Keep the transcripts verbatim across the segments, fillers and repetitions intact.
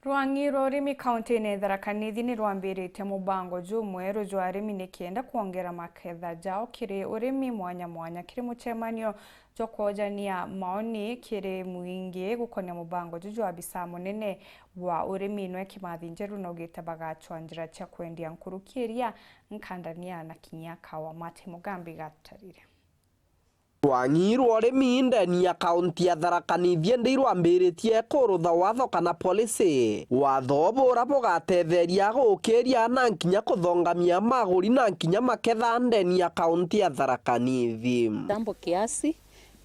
Rwang'i rwa urimi kauntiine ya Tharaka Nithi ni rwambiritie mubango jumweru jwa arimi nikenda kwongera maketha jao kiri urimi mwanya mwanya. Kiri mucemanio jwa kwojania maoni kiri mwingi gukonia mubango juju, abisa munene wa urimi Inwe Kimathi Njeru naugite bagachwa njira cia kwendia nkuruki iria nkandania na kinya kawa. Martin Mugambi gatutarire. Rwang'i rwa urimi ndeni ya kaunti ya Tharaka Nithi ndi irwambiritie kurutha watho kana policy. Watho bura bugatetheria gukiria na nkinya kuthongamia maguri na nkinya maketha ndeni ya kaunti ya Tharaka Nithi. Kitambo kiasi,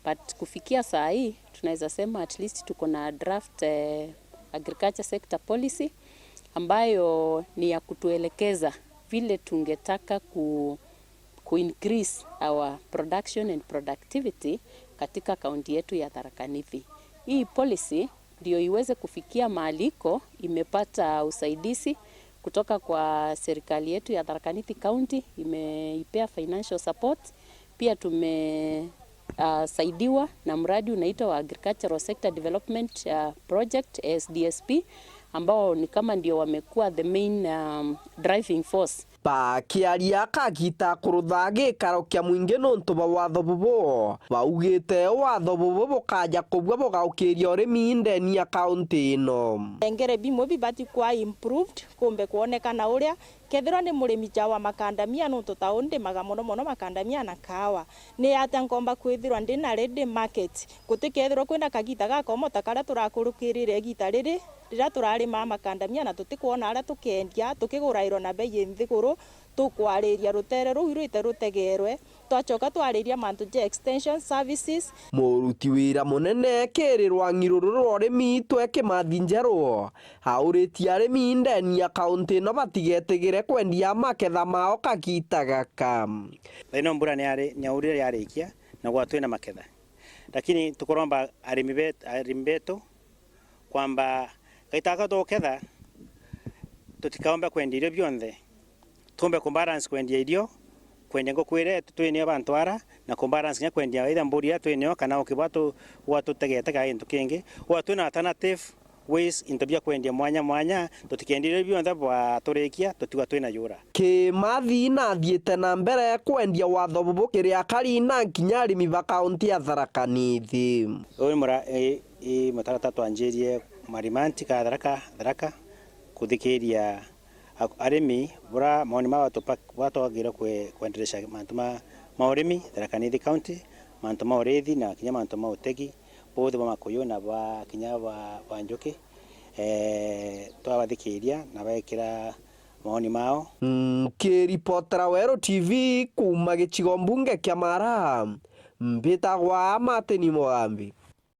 but kufikia saa hii tunaweza sema at least tuko na draft, eh, agriculture sector policy ambayo ni ya kutuelekeza vile tungetaka ku, ku increase our production and productivity katika kaunti yetu ya Tharaka Nithi. Hii policy ndio iweze kufikia mahali iko, imepata usaidizi kutoka kwa serikali yetu ya Tharaka Nithi County, imeipea financial support. Pia tume, ah, saidiwa na mradi unaitwa wa Agricultural Sector Development, ah, Project, A S D S P, ambao ni kama ndio wamekuwa the main, um, driving force. Bakiaria kagita kurutha gikaro kia mwingi nontu bwa watho bubu, baugite watho bubu bukaja kubua bugaukiria urimi ndeni ya kaunti ino. Ngengere bimwe bibati kwa improved, kumbe kwonekana uria kethirwa ni murimi ja wa makandamia, nontu ta uu ndimaga mono mono makandamia na kaawa. Ni atia nkomba kwithirwa ndi na ready market? Gutikethirwa kwina kagita gakomota karia turakurukirire igita riri, riria turarimaa makandamia na tutikwona aria tukendia, tukigurairwa na bei inthiguru, tukwariria rutere ruu rwite rutegerwe, twacoka twariria mantu ja extension services. Muruti wira munene kiri rwang'i ruru rwa urimi Itwe Kimathi Njeru auritie arimi ndeni ya kaunti ino batigetigire kwendia maketha mao kagita gaka. Thaino mbura ni yari-, ni yaurire yarikia, na gwatwi na maketha. Lakini tukuromba arimi bet-, arimi betu kwamba gaita gaka tuketha, tutikaombe kwendia irio bionthe. Tuumbe kubalance kwendia irio, kwendia nguku iria twinio bantu ara, na kubalance kinya kwendia either mburi iria twinio kana uki bwa tu-, bwa tutegete kana gintu kingi. Gwa twina alternative ways into bia kwendia mwanya mwanya, tutikendie irio bionthe bwa turikia, tutigwa twina yura. Kimathi nathiite na mbere kwendia watho bubu kiri akari na nkinya arimi ba kaunti ya Tharaka Nithi. Uyu ni mura-, i, i mutaratara twanjirie Marimanti ka Tharaka, Tharaka, kuthikiria a-, arimi bura maoni mao tupa-, bura twagire kwe-, kwenderesha mantu ma, ma urimi Tharaka Nithi County, mantu ma urithi na kinya mantu ma utegi, both bwa makuyu na bwa kinya bwa, bwa njuki. Eh, twabathikiria na baikira maoni mao. Nkiripotera Weru T V kuuma gicigo mbunge kia Mara, mbitagwa Martin Mugambi.